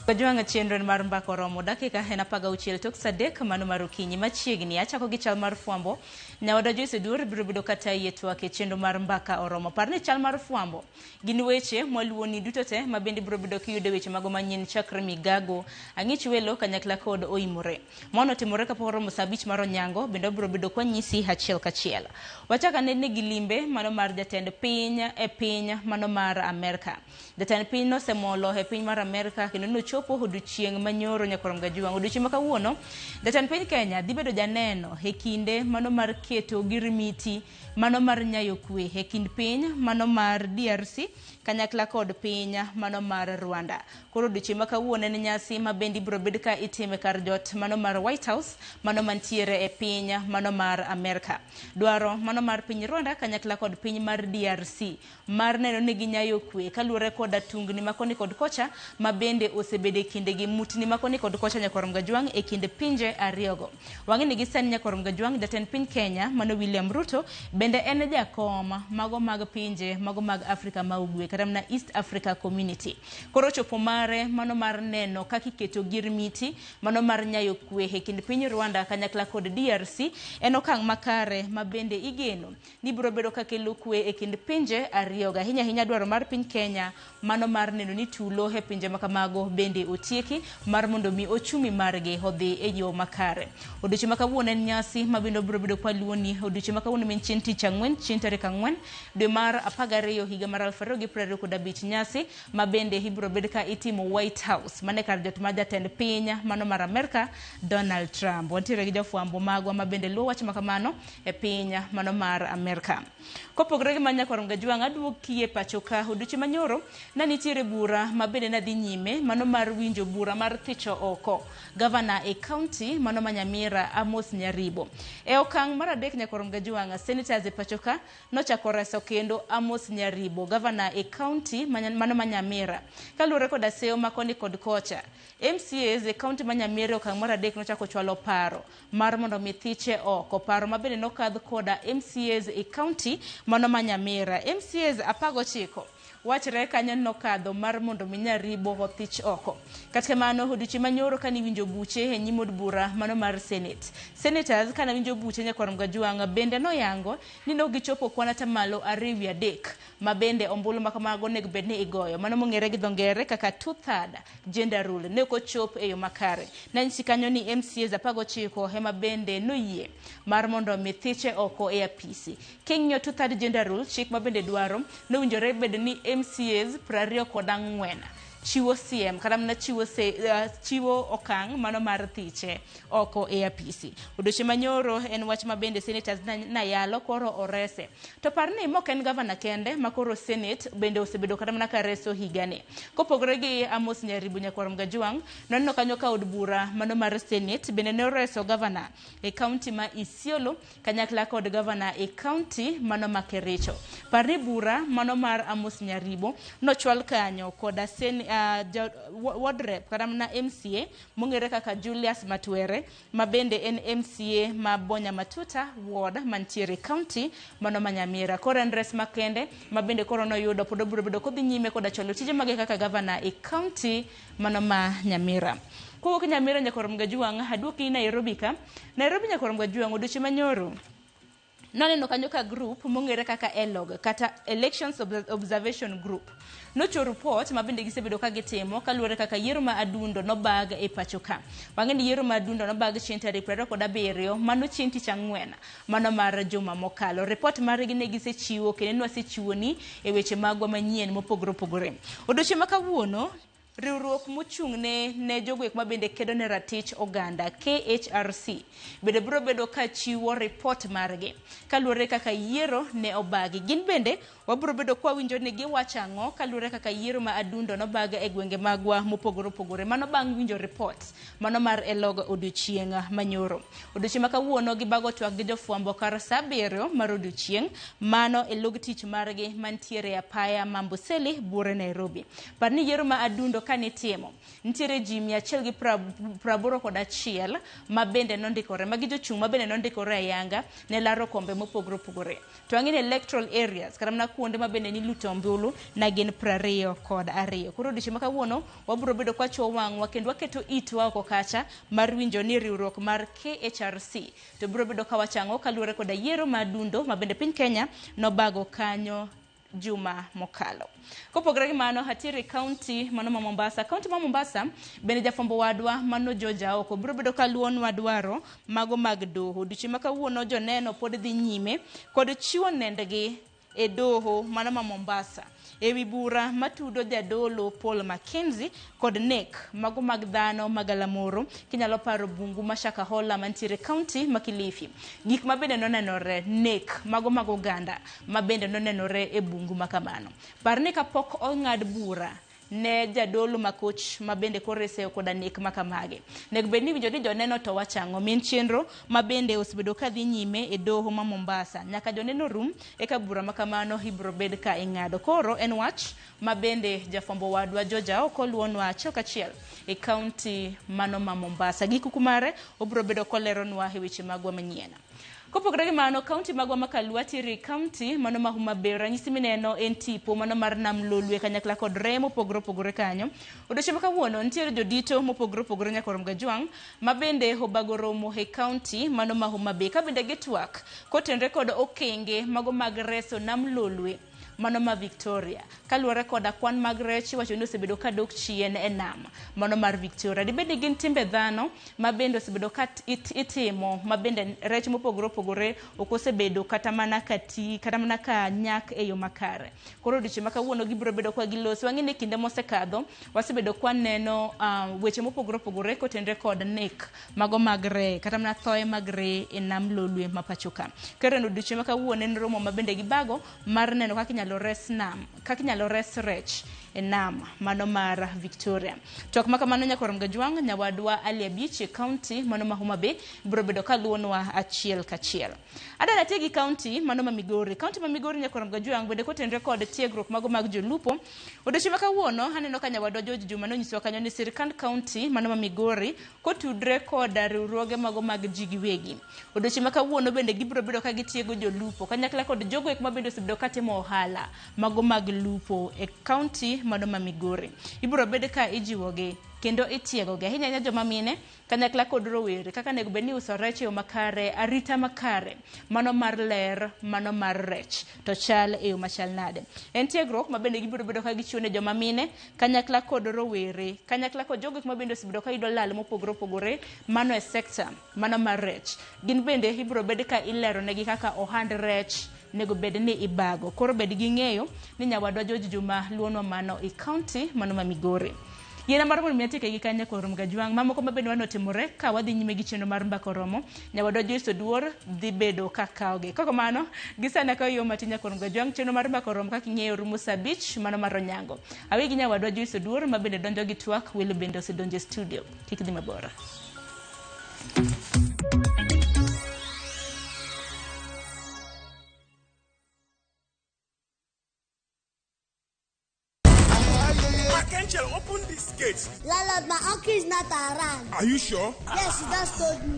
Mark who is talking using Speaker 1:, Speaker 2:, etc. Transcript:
Speaker 1: Ojwang' chenro mar mbaka oromo dakika en 16 tok sa 3 mano mar okinyi machiegni. Achako gi chal mar fwambo. Nyaoda Joyce Oduor biro bedo kata yie twak e chenro mar mbaka oromo. Par ni chal mar fwambo gin weche mwaluwoni duto te ma bende biro bedo kiyudo weche mago manyien chakre migago ang'ich welo kanyakla kod oimore. Mano otimore kapok oromo sa 5 mar onyango bende wabiro bedo kwanyisi achiel kachiel. Wachak anene gi limbe mano mar jatend piny e piny mano mar Amerka. Jatend piny nosemolo e piny mar Amerka kendo nochopo odiochieng' manyoro nyakorom Gajuang'. Odiochieng' ma kawuono, jatend piny Kenya dhi bedo janeno e kinde mano mar keto girimiti mano mar nyayo kwe e kind piny mano mar DRC kanyakla kod piny mano mar Rwanda. Koro odiochieng' ma kawuono en nyasi ma bende ibiro bed ka itime kar jot mano mar White House mano mantiere e piny mano mar Amerka. Dwaro mano mar piny Rwanda kanyakla kod piny mar DRC mar neno ni ginyayo kwe kaluwore koda tungni ma koni kod kocha ma bende osebedo e kindegi mutni ma koni kod kocha nyakwar Mgajwang' e kind pinje ariyogo. Wang'e ni gi sani nyakwar Mgajwang' jatend piny Kenya mano William Ruto bende en jakom mago mag pinje mago mag Afrika ma ugwe kata mana East Africa Community. Koro chopo mare mano mar neno kaka iketo gir miti mano mar nyayo kwe e kind piny Rwanda kanyakla kod DRC en okang' makare ma bende igeno ni biro bedo ka kelo kwe e kind pinje ariyogo. Ahinya ahinya dwaro mar piny Kenya mano mar neno ni tulo e pinje ma kamago bende otieki mar mondo mi ochumi margi odhi e yo makare. Odiochieng' ma kawuono en nyasi ma bende obiro bedo kwa luoni. Odiochieng' ma kawuono en chieng' tich ang'wen, chieng' tarik 4 dwe mar 12 higa mar 2025 nyasi ma bende ibiro bed ka itimo White House mane kar jot mar jatend piny mano mar Amerka Donald Trump. Wantiere gi jofwambo magwa ma bende luwo wach ma kamano e piny mano mar Amerka. Kopogore gi mano nyakwar Mgajwang' aduoki e pacho ka odiochieng' manyoro ne nitiere bura ma bende nadhi nyime mano mar winjo bura mar thicho oko gavana e kaunti mano ma Nyamira Amos Nyaribo. E okang' mar 3 nyakwar Mgajwang' senators e pacho ka nochako reso kendo Amos Nyaribo gavana e kaunti mano ma Nyamira. Kaluwore koda seyo ma koni kod kocha, MCAs e kaunti ma Nyamira e okang' mar 3 nochako chwalo paro mar mondo mi thiche oko. Paro ma bende nokadh koda MCAs e kaunti mano ma Nyamira. MCAs 19 wachre kanyo nokadho mar mondo mi Nyaribo othich oko. Kata kamano odiochieng' manyoro kane iwinjo buche e nyim od bura mano mar Senate. Senators kane winjo buche nyakwar Mgajwang' bende noyango ni ne ok gichopo kwan atamalo 2/3 ma bende ombulu ma kamago onego bed ni igoyo. Mano mong'ere gi dho ngere kaka 2/3 gender rule ne ok ochop e yo makare. Nanyisi kanyo ni MCAs 19 ema bende noyie mar mondo mi thiche oko e apisi. King'iyo 2/3 gender rule, chik ma bende dwaro nowinjore bed ni MCAs 24 chiwo siem kata mana chiwo, chiwo okang' mano mar thiche oko e apisi. Odiochieng' manyoro en wach ma bende senators nayalo koro orese. To par ni mok en gavana kende ma koro Senate bende osebedo kata mana ka reso higani. Kopogore gi Amos Nyaribo nyakwar Mgajwang', noneno kanyo ka od bura mano mar Senate bende ne oreso gavana e kaunti ma Isiolo kanyakla kod gavana e kaunti mano ma Kericho. Par ni bura mano mar Amos Nyaribo nochwal kanyo koda ward rep kata mana MCA mong'ere kaka Julius Matwere ma bende en MCA ma Bonya Matuta ward mantiere e kaunti mano ma Nyamira. Koro en res makende ma bende koro noyudo pod obiro bedo kodhi nyime koda chwalo tije mage kaka gavana e kaunti mano ma Nyamira. Kowuok Nyamira nyakwar Mgajuang', aduoki Nairobi ka. Nairobi nyakwar Mgajuang' odiochieng' manyoro naneno kanyo ka group mong'ere kaka ELOG kata Elections Observation Group nochiwo report ma bende gisebedo ka gitimo kaluwore kaka yiero ma Adundo nobag e pacho ka. Wang'e ni yiero ma Adundo nobag chieng' tarik 27 mano chieng' tich ang'wen mano mar juma mokalo. Report margi ne gisechiwo kendo nwasechiwoni e weche magwa manyien mopogore opogore. Odiochieng' ma kawuono riwruok mochung' ne jogo ek ma bende kedo ne ratich oganda KHRC bende biro bedo ka chiwo report margi kaluwore kaka yiero ne obagi. Gin bende wabiro bedo kwa winjo ni giwacho ang'o kaluwore kaka yiero ma Adundo nobag e gwenge magwa mopogore opogore. Mano bang' winjo report mano mar ELOG odiochieng' manyoro. Odiochieng' ma kawuono gibago twak gi jofwambo kar saa 7 mar odiochieng' mano e log tich margi mantiere e apaya ma Amboseli buore Nairobi. Par ni yiero ma Adundo kanitimo nitiere ji 181 ma bende nondikore, magi jochung' ma bende nondikore ayanga ne laro kombe mopogore opogore. To ang'e ni electoral areas kata mana kuonde ma bende niluto ombulu na gin 22. Koro odiochieng' ma kawuono wabiro bedo kwachuo wang'wa kendo waketo itwa oko kacha mar winjo ni riwruok mar KHRC to biro bedo kawachang'o kaluwore koda yiero mar dundo ma bende piny Kenya nobago kanyo juma mokalo. Kopogore gi mano, hatiere kaunti mano ma Mombasa. Kaunti ma Mombasa bende jafwambo wadwa mano George Aoko biro bedo kaluwonwa dwaro mago mag doho. Odiochieng' ma kawuono joneno pod dhi nyime kod chiwo nendgi e doho mano ma Mombasa ewi bura matudo jadolo Paul Mackenzie kod nek mago mag dhano ma Galamoro kinyalo paro bungu ma Shakahola mantiere kaunti ma Kilifi. Gik ma bende nonenore nek mago mag oganda ma bende nonenore e bungu ma kamano. Par ni kapok ong'ad bura ne jadolo makoch ma bende koro iseyo koda nek ma kamagi. Nego bed ni iwinjo ni joneno to wachang'o. Min chenro ma bende osebedo ka dhi nyime e doho ma Mombasa. Nyaka joneno rum eka bura ma kamano ibiro bed ka ing'ado. Koro en wach ma bende jafwambo wadwa George Aoko luwonwa achiel kachiel e kaunti mano ma Mombasa. Gi kuku mare obiro bedo koleronwa e weche magwa manyien. Kopogore gi mano, kaunti magwa ma Kalua tiere kaunti mano ma Homa Bay. Ranyisi mineno en tipo mano mar Nam Lolwe kanyakla kod reye mopogore opogore kanyo. Odiochieng' ma kawuono nitiere jodito mopogore opogore nyaka Orom Gajwang' ma bende obago romo e kaunti mano ma Homa Bay ka bende gitwak kotenore kod okenge mago mag reso Nam Lolwe mano ma Victoria. Kaluwore koda kwan mag rech iwacho ni osebedo ka dok chien e nam mano mar Victoria. Dibed ni gin timbe dhano ma bende osebedo ka itimo ma bende rech mopogore opogore ok osebedo kata mana ka ti kata mana ka nyak e yo makare. Koro odiochieng' ma kawuono gibiro bedo kwa giloso. Wang'e ni kinde mosekadho wasebedo kwa neno weche mopogore opogore kotenore kod nek mago mag reye kata mana thoe mag reye e nam Lolwe ma pacho ka. Koro en odiochieng' ma kawuono en romo ma bende gibago mar neno kaka inyalo res nam, kaka inyalo res rech e nam mano mar Victoria. Twak ma kamano nyaka Orom Gajwang' nyawadwa Ali Abich e kaunti mano ma Homa Bay biro bedo kaluwonwa achiel kachiel. Adana tie gi kaunti mano ma Migori. Kaunti ma Migori nyaka Orom Gajwang' bende kotenore kod tiegruok mago mag jolupo. Odiochieng' ma kawuono aneno ka nyawadwa George Juma nonyisowa kanyo ni sirkand kaunti mano ma Migori kotudre kod riwruoge mago mag ji giwegi. Odiochieng' ma kawuono bende gibiro bedo ka gitiego jolupo kanyakla kod jogo eko ma bende osebedo katimo ohala mago mag lupo e kaunti mano ma Migori. Ibiro bed ka ijiwogi kendo itiegogi ahinya ahinya joma mine kanyakla kod rowere kaka onego bed ni iuso rech e yo makare, arita makare mano mar ler, mano mar rech to chal e yo machal nade. En tiegruok ma bende gibiro bedo ka gichiwo ne joma mine kanyakla kod rowere kanyakla kod jogo ma bende osebedo ka yudo lal mopogore opogore mano e sekta mano mar rech. Gin bende ibiro bed ka ilero negi kaka ohand rech nego bed ni ibago. Koro bed gi ng'eyo ni nyawadwa George Juma luonwa mano e kaunti mano ma Migori. Yiena mar mondo mi atieke gi kanyo Orom Gajwang' mamoko ma bende wanotimore ka wadhi nyime gi chenro mar mbaka oromo nyawadwa Joyce Oduor dhi bedo ka kawogi. Kok mano gi sani akawo yo matin nyaka Orom Gajwang' chenro mar mbaka oromo kaka ing'eyo rumo saa 5 mano mar onyango. Awe gi nyawadwa Joyce Oduor ma bende donjo gi twak welo bende osedonjo e studio. Kik dhi mabor.
Speaker 2: Archangel, open this gate.
Speaker 3: Landlord, my uncle is not around.
Speaker 2: Are you sure?
Speaker 3: Yes, he just told me.